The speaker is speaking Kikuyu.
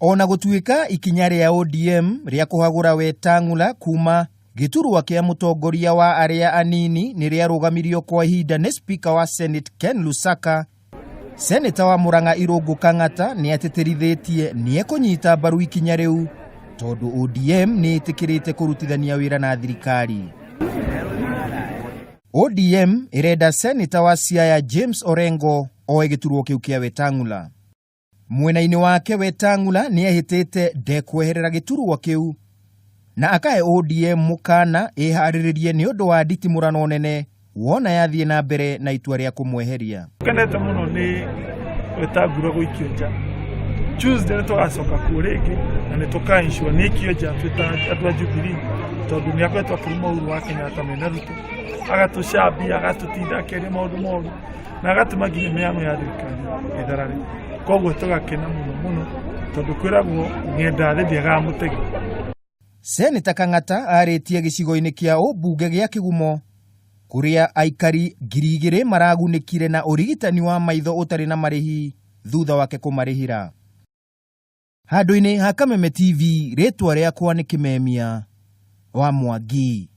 Ona gũtuĩka ikinya rĩa ODM rĩa kũhagũra Wetang'ula kuma gĩturwa kĩa mũtongoria wa arĩa anini nĩ rĩarũgamirio kwa ihinda nĩ spika wa Senate Ken Lusaka, Seneta wa Murang'a Irũngũ Kang'ata nĩ atĩtĩrithĩtie nĩ ekũnyita mbaru ikinya rĩu tondũ ODM nĩ ĩtĩkĩrĩte kũrutithania wĩra na thirikari. ODM ĩrenda Seneta wa Siaya James Orengo oe gĩturwa kĩu kĩa Wetang'ula. Mwena-inĩ wake Wetang'ula nĩ ehĩtĩte ndekweherera gĩturwa kĩu na akahe ODM mũkana ĩharĩrĩrie nĩ ũndũ wa nditimũrano nene wona yathiĩ na mbere na itua rĩa kũmweheria. Kenete mũno nĩ Wetangula gũikio nja. Tuesday nĩ tũgacoka kuo rĩngĩ na nĩ tũka ensure nĩ aikio nja twĩ ta andũ a Jubilee, tondũ nĩ akoretwo akĩruma Uhuru wa Kenyatta mena Ruto, agatũcambia, agatũtinda akĩaria maũndũ moru na agatũma nginya mĩhang'o ya thirikari ĩtharare. Koguo tũgakena mũno mũno tondũ kwĩragwo ng'enda thĩ ndĩagaga mũtegi. Seneta Kang'ata arĩtie gĩcigo-inĩ kĩa ũmbunge gĩa Kĩgumo kũrĩa aikari 2000 maragunĩkire na ũrigitani wa maitho ũtarĩ na marĩhi thutha wake kũmarĩhĩra. Handũ-inĩ ha Kameme TV, rĩtwa rĩakwa nĩ Kĩmemia wa Mwangi.